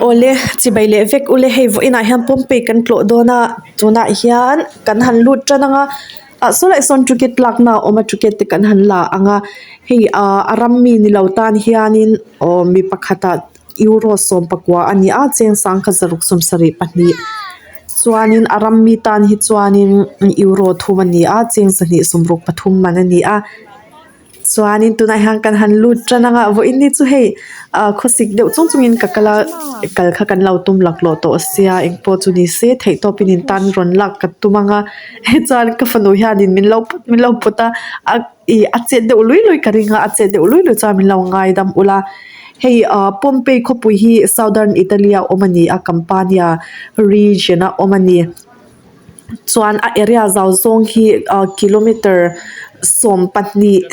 Awle chibai leh vek ule hei vawiinah hian Pompeii kan tlawh dawn a tunah hian kan han lut tan ang a ah sawlai sawn ticket lakna a awm a ticket te kan han la ang a hei ah a ram mi ni lo tan hianin aw mi pakhatah euro sawmpakua a ni a cheng sangkhat zaruk 72 chuanin a ram mi tan hi chuanin euro thum a ni a cheng 263 man a ni a. Chuanin tunah hian kan han lut tan ang a vawiin ni chu hei ah khawsik deuh chung chungin ka kal a kal kha kan lo tum laklawh tawh sia engpawh chu ni se theihtawpin in tan rawn lak ka tum ang a chuan ka fanu hianin min lo put min lo put a a ih a chet deuh lui lui ka ring a a chet deuh lui lui chuan min lo ngaidam ula hei ah Pompeii khawpui hi southern Italy a awm a ni a Campania region a awm a ni. Chuan a area zau zawng hi ah kilometer 12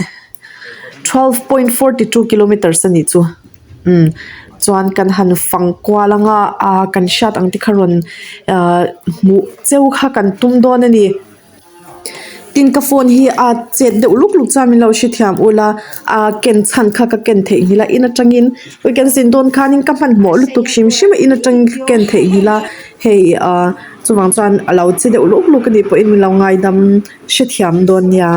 12.42 kilometers a nih chu umm chuan kan han fang kual ang a ah kan hriat ang te kha rawn ah hmuh cheu kha kan tum dawn a ni. Tin ka phone hi a chet deuh luk luk chuan min lo hrethiam ula a ken chhan kha ka ken theihnghilh a in atangin ui kan zin dawn khanin ka hmanhmawh lutuk hrim hrim a in atangin ka ken theihnghilh a hei ah chuvang chuan a lo che deuh luk luk anih pawhin min lo ngaidam hrethiam dawn nia.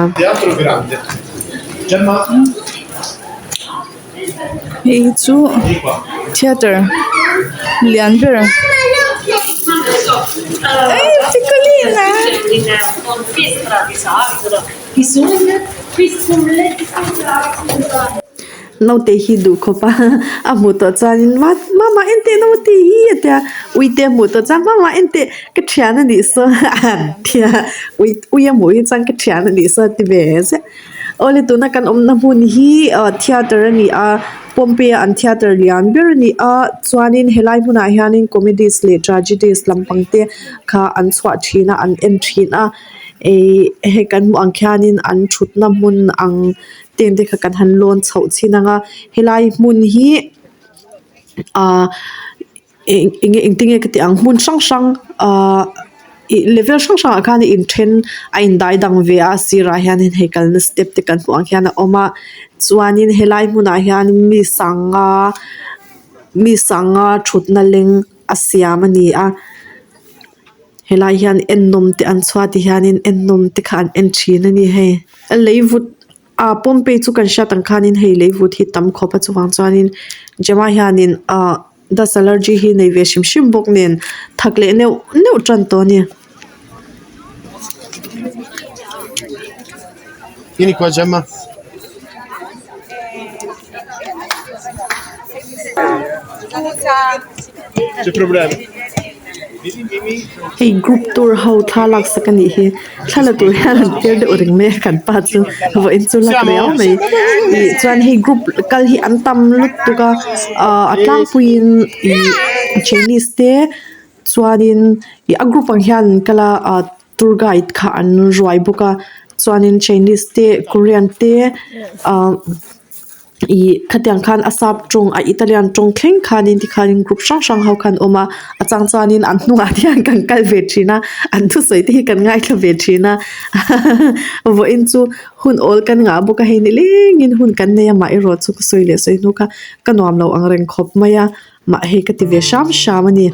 Hei hi chu theatre lian ber Naute hi duh khawp a a hmuh tawh chuanin mama en teh naute hi a tia uite a hmuh tawh chuan mama en teh ka thian a nih saw tia ui ui a hmuh hi chuan ka thian a nih saw a ti ve ziah. Awle tuna kan awmna hmun hi ah theatre a ni a Pompeii a an theatre lian ber a ni a chuanin helai hmunah hianin comedies leh tragedies lampang te kha an chhuah thin a an en thin a ihh hei kan hmuh ang khianin an thutna hmun ang te kha kan han lawn chhoh chhin ang a helai hmun hi ah. Eng enge engtin nge ka tih ang hmun hrang hrang ahh ih level hrang hrang ah khan a inthen a indai dang ve a a sirah hianin hei kalna step te kan hmuh ang hian a awm a chuanin helai hmunah hian mi sanga mi sanga thutna leng a siam a ni a helai hian ennawm te an chhuah ti hianin ennawm te kha an en thin a ni hei a lei vut. Ah Pompeii chu kan hriat ang khanin hei leivut hi tam khawp a chuvang chuanin Gemma hianin ah dust allergy hi nei ve hrim hrim bawk nen thak leh neuh neuh tan tawh a ni. Vieni qua Gemma. C'è problema. Hei group tour ho thla lak sak a nih hi thla la tur hian an tir deuh reng mai a kan pa chu vawiin chu lak riau mai ih chuan hei group kal hi an tam lutuk a ahh a tlangpuiin ih chinese te chuanin ih a group ang hian an kal a ah tour guide kha an ruai bawk a chuanin chinese te korean te ahh. Ih khatiang khan a sap tawng a italian tawng thleng khanin tikhanin group hrang hrang ho khan awm a a chang chuanin an hnungah te hian kan kal ve thin a an thusawi te hi kan ngaithla ve thin a vawiin chu hun awl kan ngah bawk a hei nilengin hun kan nei a maherawh chu ka sawi leh sawi hnu kha ka nuam lo ang reng khawp mai a. Mah hei ka ti ve hram hram a ni.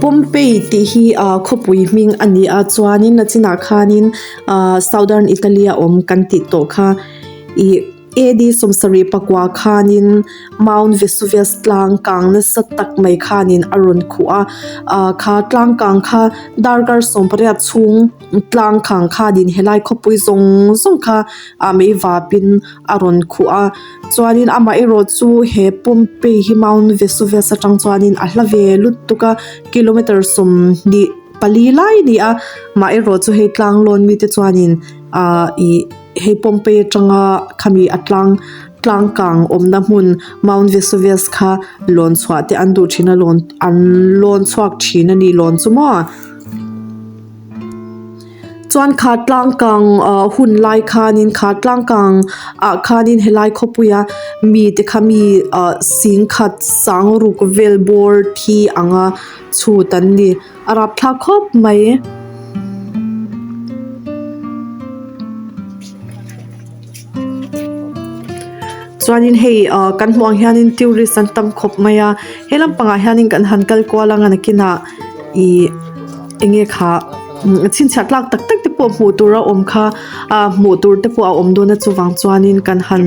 Pompeii tih hi ah khawpui hming a ni a chuanin a chinah khanin ah southern Italy a awm kan tih tawh kha ih A D 74 khanin Mount Vesuvius tlang kang nasa tak mai khanin a rawn khuh a ah kha tlang kang kha darkar 18 chhung tlang khang khanin helai khawpui zawng zawng kha a mei vapin a rawn khuh a chuanin amaherawh chu he Pompeii hi Mount Vesuvius atang chuanin a hla ve lutuk a kilometer 24 lai a ni a amaherawh chu hei tlang lawn mite chuanin ah ih hei Pompeii atanga khami a tlang tlang kang awmna hmun Mount Vesuvius kha lawn chhuah te an duh thin a lawn an lawn chhuak thin a ni lawn chu maw. Chuan kha tlang kang ah hun lai khanin kha tlang kang ah khanin helai khawpuia mi te kha mi ah singkhat sang ruk vel bawr thi anga chhut an ni a rapthlak khawp mai. Chuanin hei ah kan hmuh ang hianin tourist an tam khawp mai a he lampangah hianin kan han kal kual anga nakinah ih eng nge kha chhinchhiah tlak tak tak te pawh hmuh tur a awm kha ah hmuh tur te pawh a awm dawn a chuvang chuanin kan han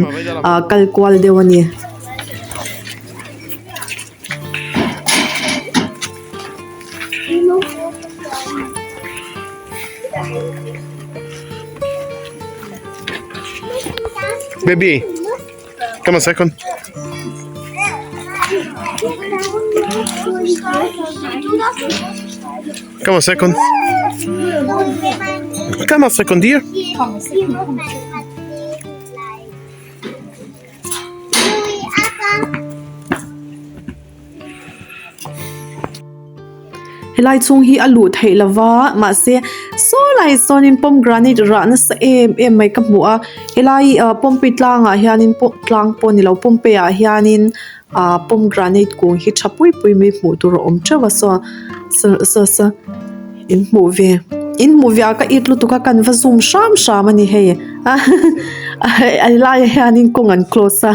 ah kal kual deuh a ni. Baby, come a second. Come a second. Come a second, dear. Helai chhung hi a luh theih lova mahse saw lai sawnin pomegranate rah nasa em em mai ka hmu a helai ah Pompe tlangah hianin pawh tlang pawh a nilo Pompe ah hianin ah pomegranate kung hi tha pui pui mai hmuh tur a awm teuh a saw saw saw in hmuh ve in hmuh ve ah ka it lutuk a kan va zoom hram hram a ni hei a helaiah hianin kawng an close a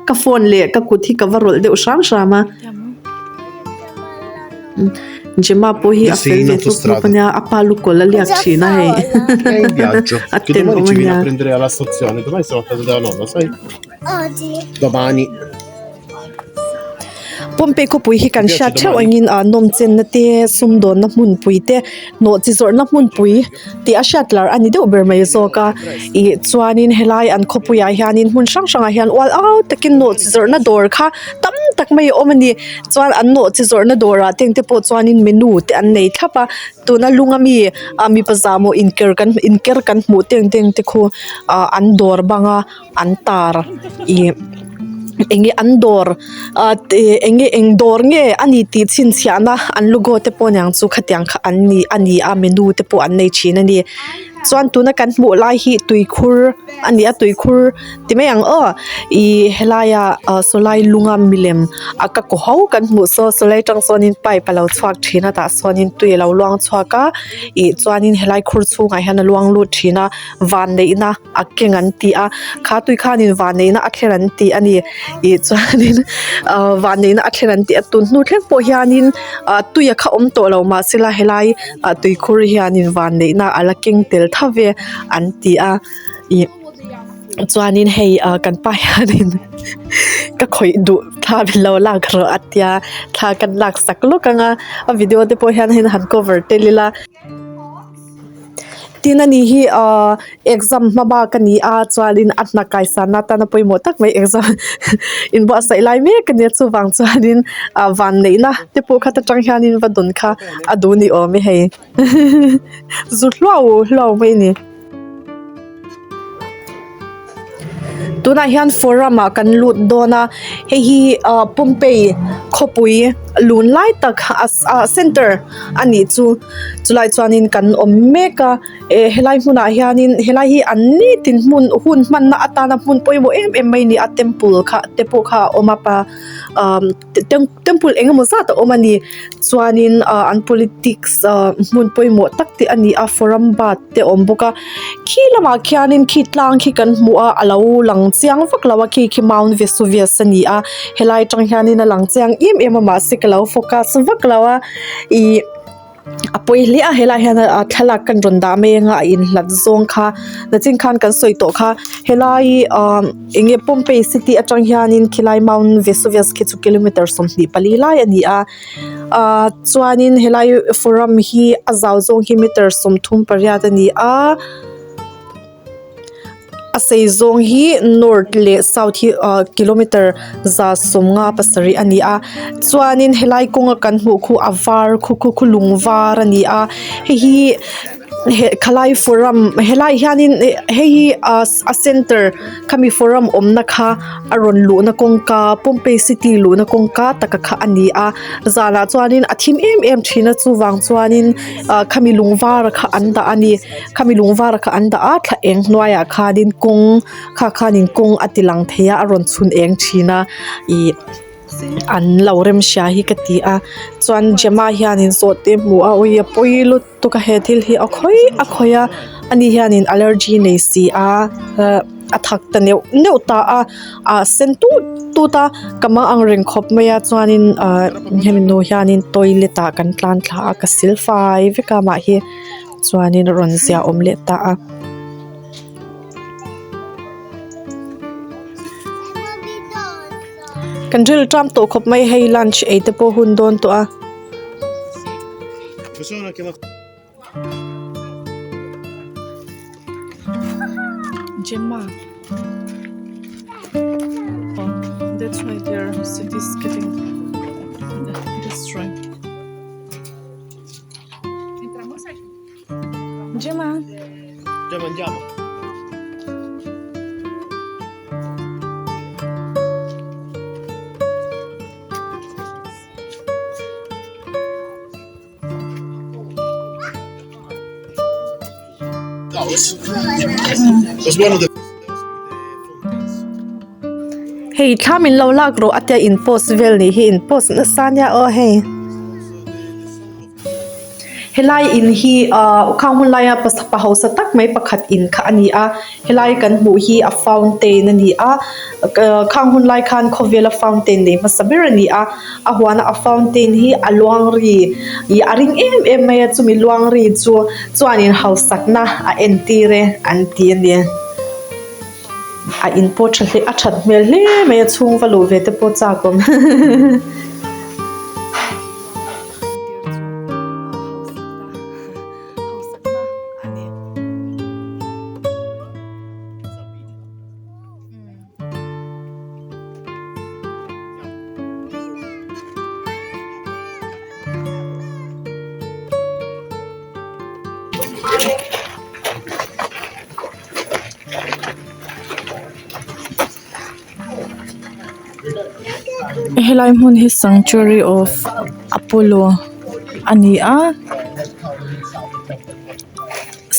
ka phone leh ka kut hi ka va rawlh deuh hram hram a. Gemma pawh hi a fel ve tawp tawp ania a pa lukawl a liak thin a hei a tenawm ania. Pompei khawpui hi kan hriat theuh angin ah nawmchenna te sumdawnna hmunpui te nawhchi zawrhna hmunpui tih a hriat lar a ni deuh ber mai zawk a ih chuanin helai an khawpuiah hianin hmun hrang hrangah hian ual au takin nawhchi zawrhna dawr kha tam tak mai a awm a ni chuan an nawhchi zawrhna dawrah te engte pawh chuanin menu te an nei thlap a tuna lunga mi ah mipa zahmawh inker kan inker kan hmuh te ang te ang te khu ah an dawr bang a an tar ih eng nge an dawr ah eng nge eng dawr nge a ni tih chhinchhiahna an logo te pawh aniang chu khatiang kha an ni a ni a menu te pawh an nei thin a ni chuan tuna kan hmuh lai hi tuikhur a ni a tuikhur ti mai ang aw ih helaia ah sawlai lunga milem a ka kaw ho kan hmuh saw sawlai atang sawnin pipe a lo chhuak thin a tah sawnin tui a lo luang chhuak a ih chuanin helai khur chhungah hian a luang lut thin a vanneihna. a keng an ti a kha tui khanin vanneihna a thlen an ti a ni ih chuanin ah vanneihna a thlen an ti a tun hnu thleng pawh hianin ah tui a kha awm tawh lo mahsela helai ah tuikhur hianin vanneihna a la keng tel tho ve an ti a ih chuanin hei ah kan pa hianin ka khawih duh thla min lo lak rawh a tia thla kan lak sak lawk ang a a video te pawh hian han cover tel ila. Tin ani hi ahh exam hma bak a ni a chuanin a hna kaisanna atana pawimawh tak mai exam inbuatsaih lai mek a nia chuvang chuanin ah vanneihna te pawh kha ta tang hianin va dawn kha a duh ni awm e hei zu hluau hluau mai a ni. Tunah hian forum ah kan lut dawn a hei hi ah Pompeii khawpui lun lai tak ah center a nih chu chulai chuanin kan awm mek a eh helai hmunah hianin helai hi an nitin hmun hun hmanna atana hmun pawimawh em em mai a ni a temple kha te pawh kha a awm a pa ah temple eng emaw zat a awm a ni chuanin ah an politics ah hmun pawimawh tak te a ni a forum bath te a awm bawk a khi lamah khianin khi tlang khi kan hmuh a alo lang chiang vak lo a khi khi mount vesuvius a ni a helai atang hianin a lang chiang em em a mahse ka lo focus vak lo a ih. A pawi hle a helaiah hian a thlalak kan rawn dah mai anga a inhlat zawng kha nachin khan kan sawi tawh kha helai ah eng nge Pompeii city atang hianin khilai mount Vesuvius khi chu kilometer 24 lai a ni a ah chuanin helai forum hi a zau zawng hi meter 38 a ni a. A sei zawng hi north leh south hi ah kilometer 157 a ni a chuanin helai kawnga kan hmuh khu a var khu khu khu lung var a ni a hei hi he khalai forum helai hianin hei hi ah a center khami forum awmna kha a rawn luhna kawngka Pompeii city luhna kawngka taka kha a ni a zanah chuanin a thim em em thin a chuvang chuanin ah khami lung var kha an dah a ni. Khami lung var kha an dah a thla eng hnuaiah khanin kawng kha khanin kawng a ti lang thei a a rawn chhun eng thin a ih an lo rem hria hi ka ti a chuan Gemma hianin zawh te hmu a ui a pawi lutuk a he thil hi a khawi a khawi a ani hianin allergy nei si a. a thak ta neuh neuh ta a ah sen tut tut a ka mang ang reng khawp mai a chuanin ah hemi hnu hianin toilet ah kan tlan thla a ka sil fai vek a mah hi chuanin a rawn zia awm leh ta a. Kan ril ṭam tawh khawp mai hei lunch ei te pawh hun dawn tawh a. Gemma oh that's why their city is getting destroyed Gemma Gemma andiamo. Hei thla min lo lak rawh a tia in post vel nih hi in post nasa ania aw hei. Helai in hi ahh khang hun laia pa hausa tak mai pakhat in kha a ni a helai kan hmuh hi a fountain a ni a khang hun lai khan khawvela fountain nei hmasa ber a ni a a huana a fountain hi a luang ri ih a ring em em mai a chumi luang ri chu chuanin hausakna a entir e an ti a ni a in pawh tha hle a that hmel hle mai a chhung va luh ve te pawh chak awm. Helai hmun hi sanctuary of apollo a ni a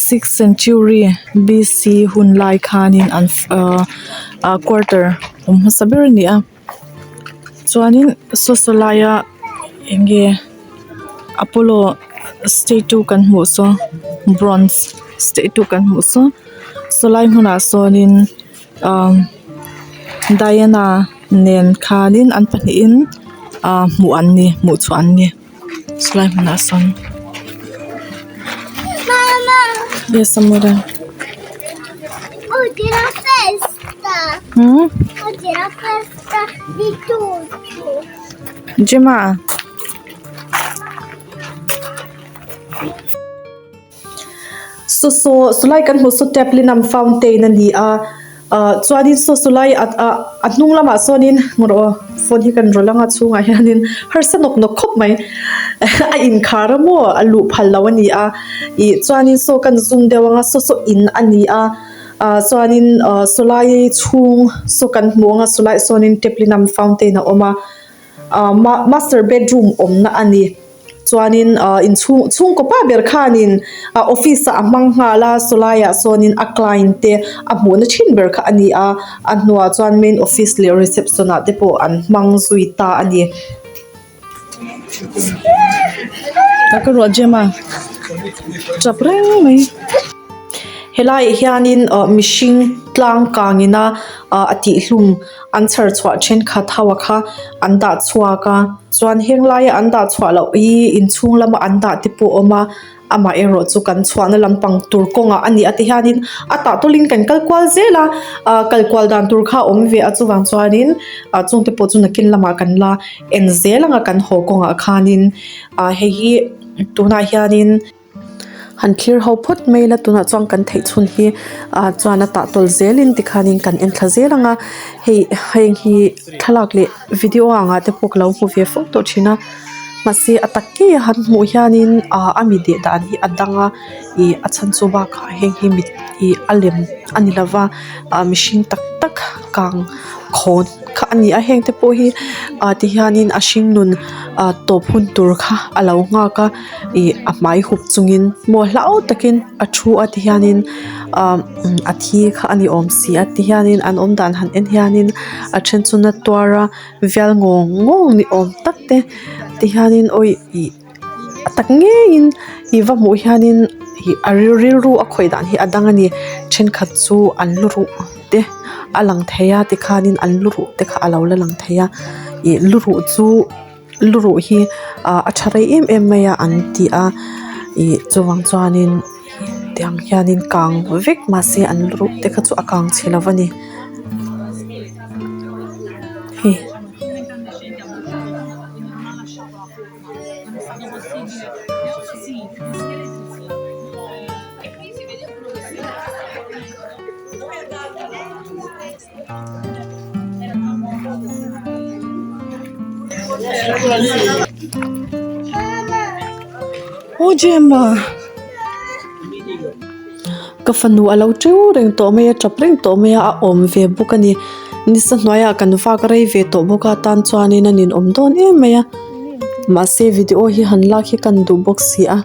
six century B_C hun lai khanin an ahh ah quarter awm hmasa ber a ni a chuanin saw saw laia eng nge apollo statue kan hmuh saw bronze statue kan hmuh saw saw lai hmunah sawnin ahh Diana nen khanin an pahnihin ahh hmuh an ni hmuh chhuah an ni sawlai hmunah sawn yes amore hmm Gemma. Saw saw sawlai kan hmuh saw Taplinam fountain a ni a ah chuanin saw sawlai ah ah a hnung lamah sawnin rawh aw phone hi kan rawlh ang a chhungah hianin harsa nawk nawk khawp mai a inkhar a maw a luh phal loh a ni a ih chuanin saw kan zoom deuh ang a saw saw in a ni a ah chuanin ah sawlai chhung saw kan hmuh ang a sawlaiah sawnin Taplinam fountain a awm a ah master bedroom awmna a ni. Chuanin ahh inchhung chhungkaw pa ber khanin ah office ah a hmang nghal a sawlaiah sawnin a client te a hmuhna thin ber kha a ni a a hnuah chuan main office leh reception ah te pawh an hmang zui ta a ni. Ka ruah gem a tap reng mai. Helaiah hianin ah mihring tlang kangina ah a tihhlum an chhar chhuah thenkhat ho a kha an dah chhuak a chuan heng laia an dah chhuah loh hi inchhung lama an dah te pawh a awm a amaherawh chu kan chhuahna lampang tur kawngah a ni a ti hianin a tah tawlhin kan kal kual zel a ah kal kual dan tur kha a awm ve a chuvang chuanin ah chungte pawh chu nakin lamah kan la en zel ang a kan haw kawngah khanin ah hei hi tunah hianin. Han thlir ho phawt mai ila tunah chuan kan theih chhun hi ah chuan a tah tawl zelin tikhanin kan en thla zel ang a hei heng hi thlalak leh video ang ah te pawh ka lo hmu ve fo tawh thin a mahse a tak ngei a han hmuh hianin ah a mi deh dan hi a dang a ih a chhan chu bakah heng hi mit ih a lem a ni lova ah mihring tak tak kang khawn kha a ni a heng te pawh hi ah ti hianin a hringnun ah tawp hun tur kha a lo nghak a. Ih a hmai hup chungin maw hlau takin a thu a ti hianin ah a thi kha a ni awm si a ti hianin an awm dan han en hianin a then chu na tuar a vial ngawng ngawng ni awm tak te ti hianin awi ih a tak ngeiin ih va hmuh hianin ih a rilru a khawih dan hi a dang a ni thenkhat chu an lu ruh te. te a lang thei a tikhanin an luruh te kha a lo la lang thei a ih luruh chu luruh hi ah a tha rei em em mai a an ti a ih chuvang chuanin tiang hianin kang vek mahse an luruh te kha chu a kang chhe lo a ni hei. Aw Gemma. Ka fanu a lo teu reng tawh mai a tap reng tawh mai a a awm ve bawk a ni nisa hnuaiah kan vak rei ve tawh bawk a tan chuanin a ninawm dawn em mai a mahse video hi han lak hi kan duh bawk si a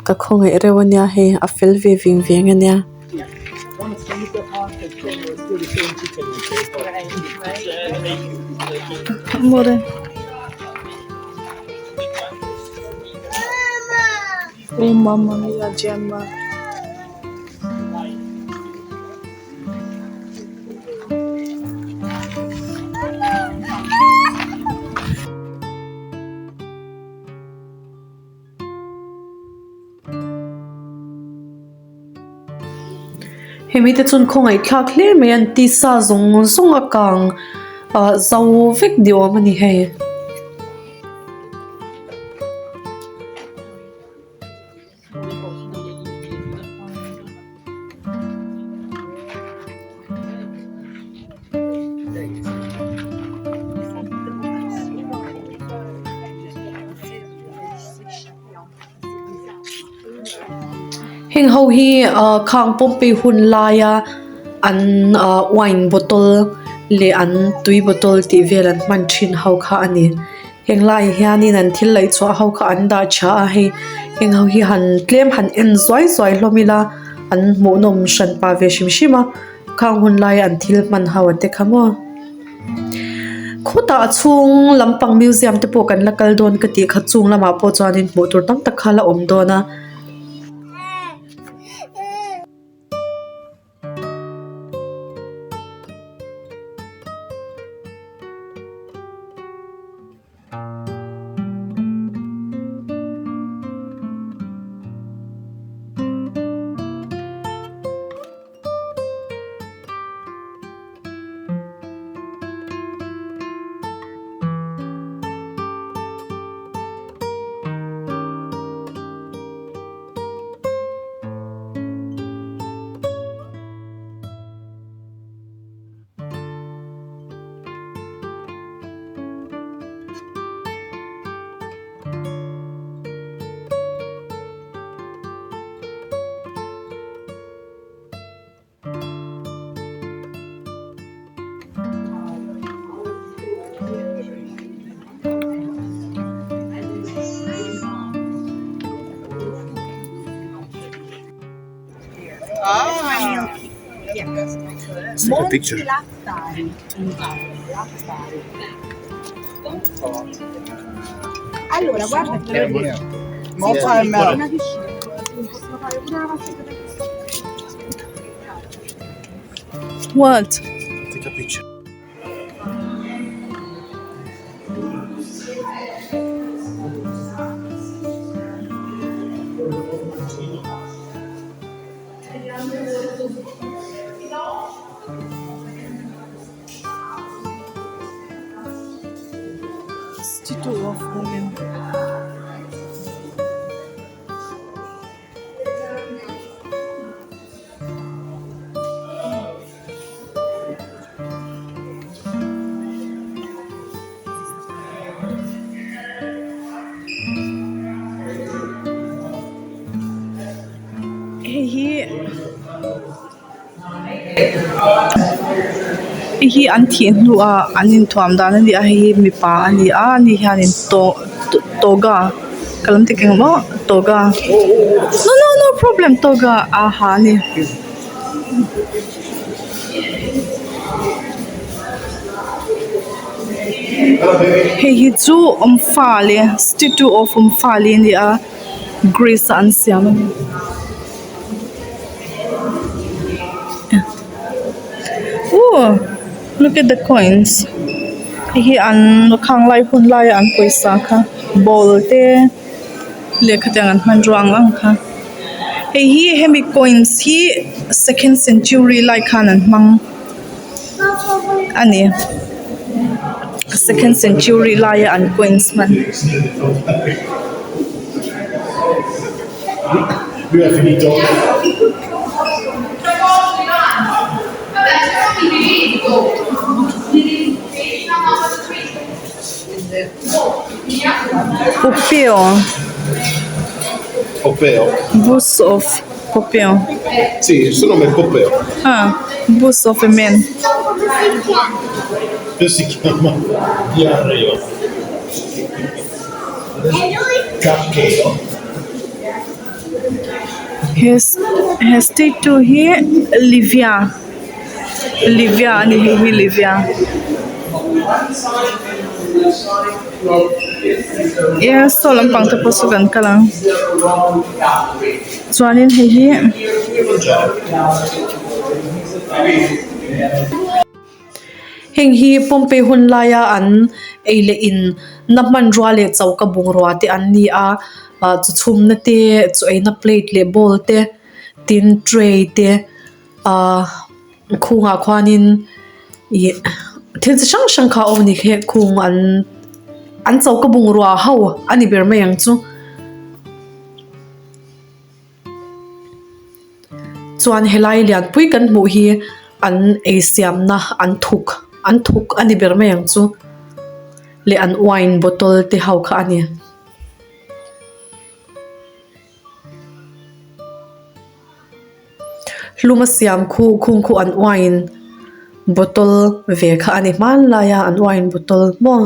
ka khawngaih reuh a nia hei a fel ve veng veng a nia. Oh mamma mia Gemma. Hemi te chuan khawngaih thlak hle mai an tisa zawng zawng a kang ah zo vek ni awm a ni hei. Heng ho hi ah khang Pompeii hun laia an ah wine bottle leh an tui bottle tih vel an hman thin ho kha a ni. Heng laiah hianin an thil laih chhuah ho kha an dah tha a hei heng ho hi han tlem han en zuai zuai hlawm ila an hmuhnawm hran pah ve hrim hrim a khang hun laia an thil hman ho a te kha maw. Khawtah a chhung lampang museum te pawh kan la kal dawn ka tih kha chung lamah pawh chuanin hmuh tur tam tak kha a la awm dawn a. Take a picture. What? Take a picture. Statue of women. Hei hi hei hi an thih hnuah an inthuam dan a ni a hei hi mipa a ni a ani hianin to toga ka lam dik eng maw toga no no no problem toga a ha a ni. Hei hi chu Omphale statue of Omphale a ni a Greece a an siam a ni. Ooh look at the coins hei hi an khang lai hun laia an pawisa kha ball te lehkha tiang an hmanrua ang ang kha hei hi hemi coins hi second century lai khan an hmang a ni second century laia an coins hman. Popeo Popeo. Bust of Popeo. Sì, il suo nome è Popeo. Ah, bust of a man. Che si chiama Diarreo. Caccheo. He he statue hi Livia Livia a ni hei hi Livia e saw lampang te pawh saw kan kal ang chuanin hei hi. Heng hi Pompeii hun laia an ei leh in na hmanrua leh choka bungrua te an ni a ah chu chhumna te chaw eina plate leh bowl te tin tray te ah khungah khuanin ih thil chi hrang hrang kha a awm a ni he khung an an choka bungrua ho a ni ber mai ang chu. Chuan helai lianpui kan hmuh hi an ei siamna an thuk an thuk a ni ber mai ang chu leh an wine bottle te ho kha a ni. Hlum a siam khu khung khu an wine bottle ve kha a ni hmanlai a an wine bottle maw.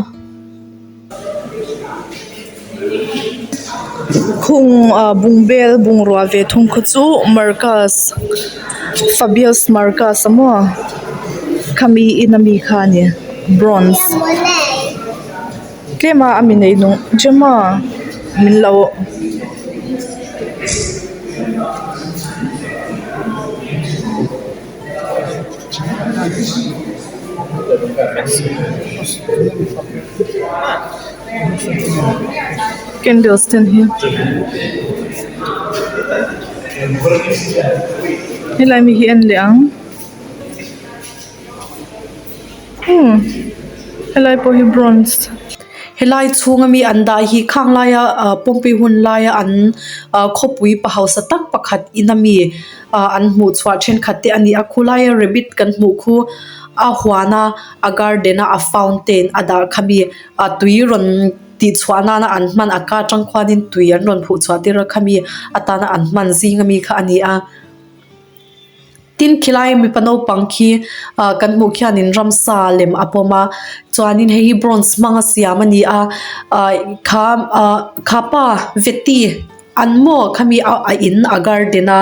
Khung ah bungbel bungrua ve thung kha chu Marcus Fabius Marcus a maw khami in ami kha a ni bronze tlem a ami nei nung Gemma min lo. Candles te an hi helai mi hi en leh ang umm helai pawh hi bronze. Helai chhunga mi an dah hi khang laia ah Pompeii hun laia an ah khawpui pa hausa tak pakhat in ami ah an hmuh chhuah thenkhat te a ni a khulaia rabbit kan hmuh khu a huan a a garden a a fountain a dah kha mi a tui rawn tih chhuah nana an hman a ka atang khuanin tui an rawn phuh chhuah tir a khami atana an hman zing ami kha a ni a. Tin khilai mipa naupang khi ah kan hmuh khianin ramsa lem a pawm a chuanin hei hi bronze hmanga siam a ni a ah kha ah kha pa veti an maw khami a a in a garden a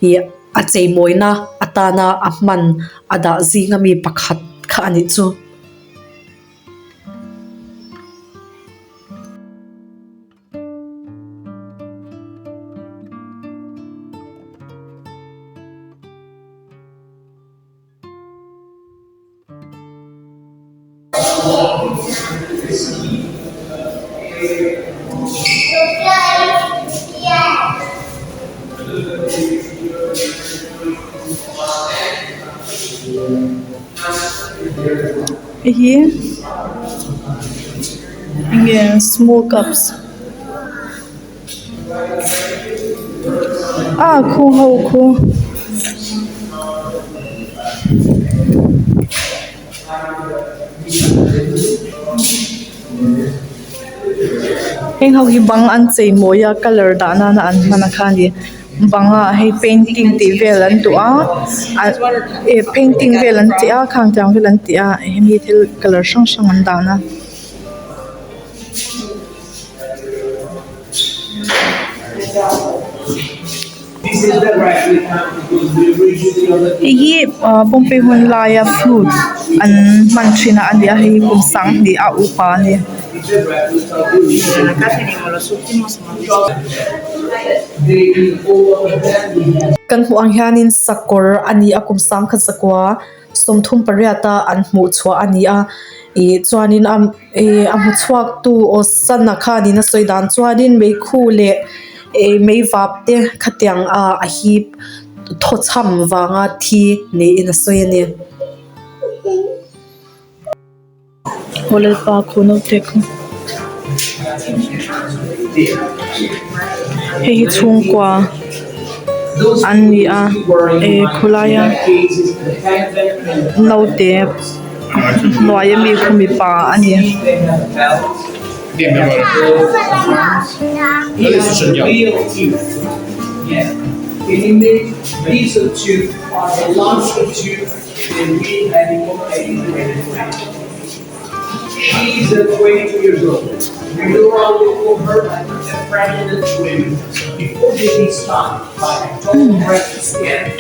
ih a cheimawina atana a hman a dah zing ami pakhat kha a nih chu. Hei hi enge small cups ah khu ho khu. Heng ho hi bang an chei mawi a colour dah nana an hman a kha a ni bangah hei painting tih vel an duh a eh painting vel an ti a khang tiang vel an ti a hemi thil colour hrang hrang an dan a. Hei hi ah Pompeii hun laia flute an hman thin a ani a hei hi kum sanghnih a upa a ni. Kan hmuh ang hianin sakawr a ni a kum sangkhat zakua. 38 a an hmuh chhuah a ni a ih chuanin a ih a hmu chhuak tu Osana khanin a sawi dan chuanin meikhu leh ih meivap te khatiang ah a hip thaw chham vanga thi niin a sawi a ni. Aw Lalpa khu naute khu hei hi chhungkua an ni a eh khawlaia naute hnuaia mi khu mipa a ni.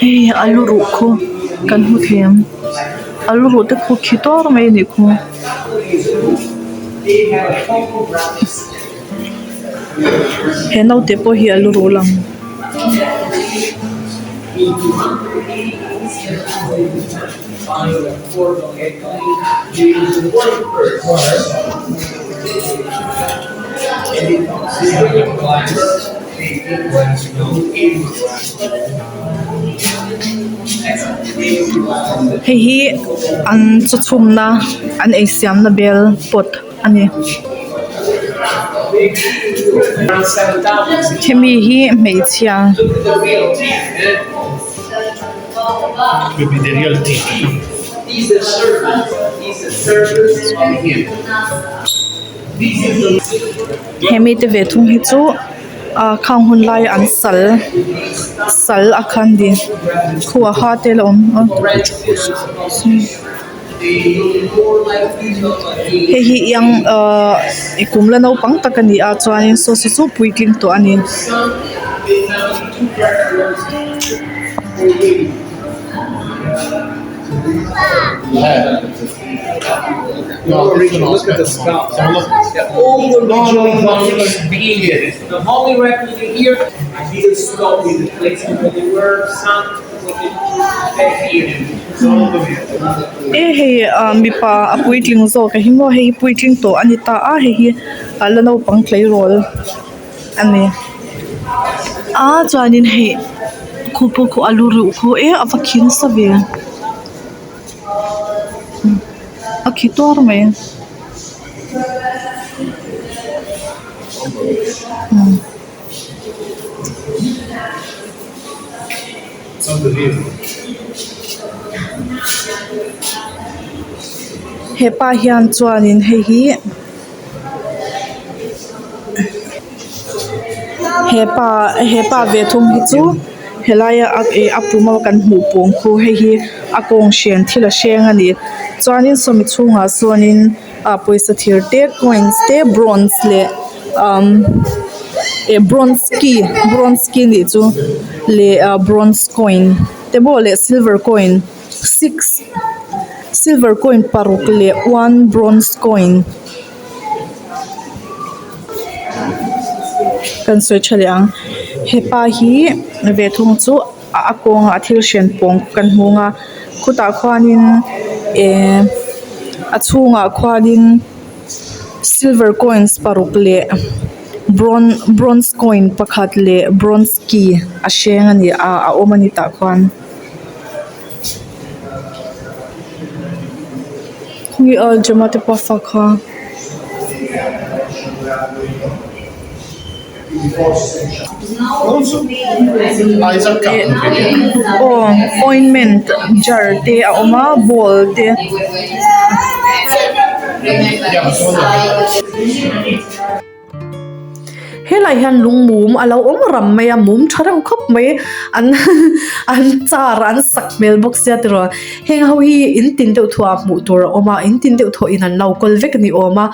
Hei a lu ruh khu kan hmu thei ang a lu ruh te khu khi tuar mai a nih khu. He naute pawh hi a lu ruh lang. Hei hi an chaw chhumna an ei siamna bel pot a ni. Hemi hi hmeichhia. Hemi te ve thung hi chu ah khang hun laia an sal sal a khan ni khuh ha te la awm a. Hei hi iang ahh kum la naupang tak a ni a chuanin saw saw chu puitling tawh a ni. E hei ah mipa a puitling zawk a hi maw hei hi puitling tawh a ni ta a hei hi a la naupang tleirawl a ni a chuanin hei khu pawh khu a lu ruh khu e a va khi nasa ve a khi tuar mai. Hepa hian chuanin hei hi hepa hepa ve thung hi chu helaia a ih a pum a kan hmuh pawng khu hei hi a kawng hren thil a hreng a ni chuanin sawmi chhungah sawnin. ah pawisa thir te coins te bronze leh umm eh bronze key bronze key anih chu leh ah bronze coin te maw leh silver coin six silver coin paruk leh one bronze coin kan sawi tha leh ang hepa hi ve thung chu a kawngah thil hren pawng kan hmung a khutah khuanin ehh a chhungah khuanin silver coins paruk leh bronze coin pakhat leh bronze key a hreng a ni a a awm a ni tah khuan. Khawnge aw Gemma te pafa kha. Aw ointment jar te a awm a ball te. Helai hian lung mum a lo awm ram mai a mum tha reuh khawp mai an an car an sak hmel bawk sia tiraw heng ho hi in tin deuh thuah hmuh tur a awm a in tin deuh thawh in an lo kawl vek a ni awm a.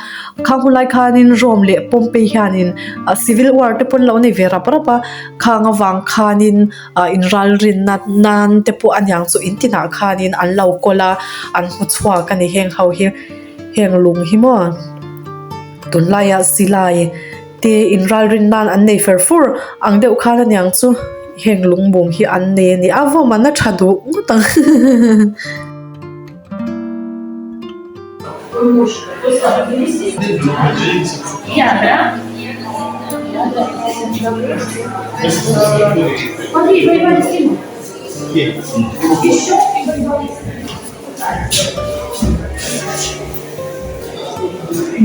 Khang hun lai khanin Rome leh Pompeii hianin ah civil war te pawn lo nei ve rap rap a khang avang khanin ah inralrinna nan te pawh aniang chu in tinah khanin an lo kawl a an hmu chhuak a ni heng ho hi heng lung hi maw tunlaiah silai te inralrin nan an nei fer fur ang deuh khan aniang chu heng lung bung hi an nei a ni a vawm an a tha duh ngawt ang.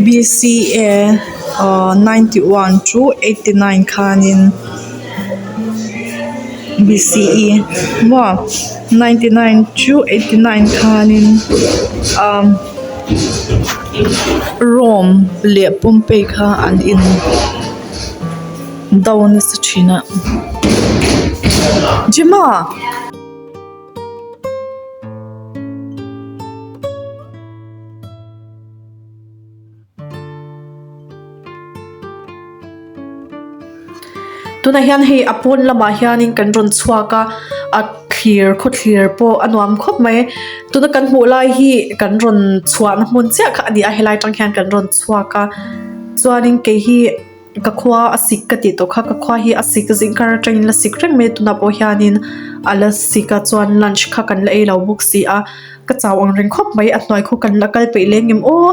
BCA ahh 91 to 89 khanin BCE maw 99 to 89 khanin umm Rome leh Pompeii kha an in do nasa thin a Gemma. Tunah hian hei a pawn lamah hianin kan rawn chhuak a a thlir khaw thlir pawh a nuam khawp mai tuna kan hmuh lai hi kan rawn chhuahna hmun chiah kha a ni a helai atang hian kan rawn chhuak a chuanin kei hi. Ka khua a sik ka tih tawh kha ka khua hi a sik zingkar atangin la sik reng mai a tunah pawh hianin a la sik a chuan lunch kha kan la ei lo bawk si a ka chau ang reng khawp mai a hnuai khu kan la kal peih leng em aw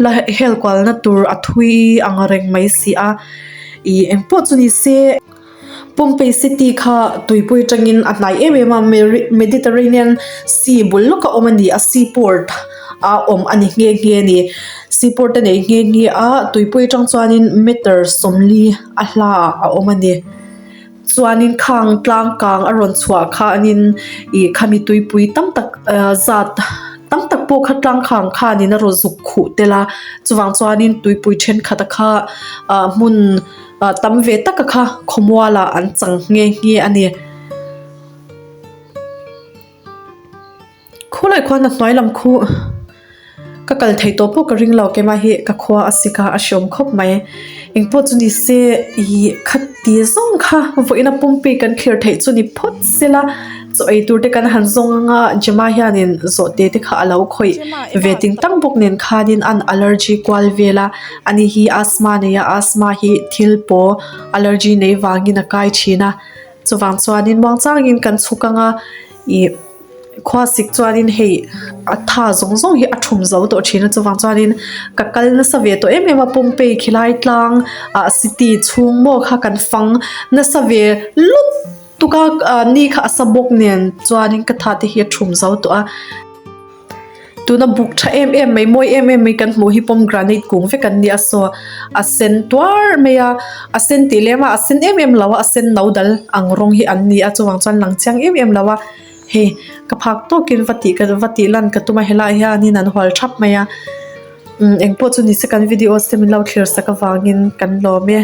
la hel kualna tur a thui ang reng mai si a ih engpawh chu ni se. Pompeii city kha tuipui atangin a hnai em em a Mediterranean sea bul lawka awm a ni a sea port a awm a ni nghe nghe a ni sea port a nei nghe nghe a tuipui atang chuanin meter sawmli a hla a awm a ni chuanin khang tlang kang a rawn chhuah khanin ih khami tuipui tam tak ah zat tam tak pawh kha tlang khang khanin a rawn zuk khuh tel a chuvang chuanin tuipui thenkhat a kha ah hmun. Ah tam ve taka kha khawmualah an chang nghe nghe a ni. Khulai khuan a hnuai lam khu ka kal thei tawh pawh ka ring lo keimah hi ka khua a sik a a hreawm khawp mai. Engpawh chu ni se ih khati zawng kha vawiin a Pompeii kan thlir theih chu ni phawt sela chaw ei tur te kan han zawng anga Gemma hianin zawhte te kha a lo khawih ve ting tang bawk nen khanin an allergy kual vel a. Ani hi asthma nei a asthma hi thil paw allergy nei vangin a kai thin a chuvang chuanin muangchangin kan chhuk anga ih khua sik chuanin hei a tha zawng zawng hi a thum zo tawh thin a chuvang chuanin ka kal nasa ve tawh em em a Pompeii khilai tlang ah city chhung maw kha kan fang nasa ve lutuk a ah ni kha a sa bawk nen chuanin ka tha te hi a thum zo tawh a. Tuna buk tha em em mai mawi em em mai kan hmuh hi pomegranate kung vek an ni a saw a sen tuar mai a a sen tih lem a a sen em em lo a a sen no dal ang rawng hi an ni a chuvang chuan lang chiang em em lo a hei ka phak tawkin va tih va tih lan ka tum a helaiah hianin an hual thap mai a umm engpawh chu ni se kan videos te min lo thlir sak avangin kan lawm e.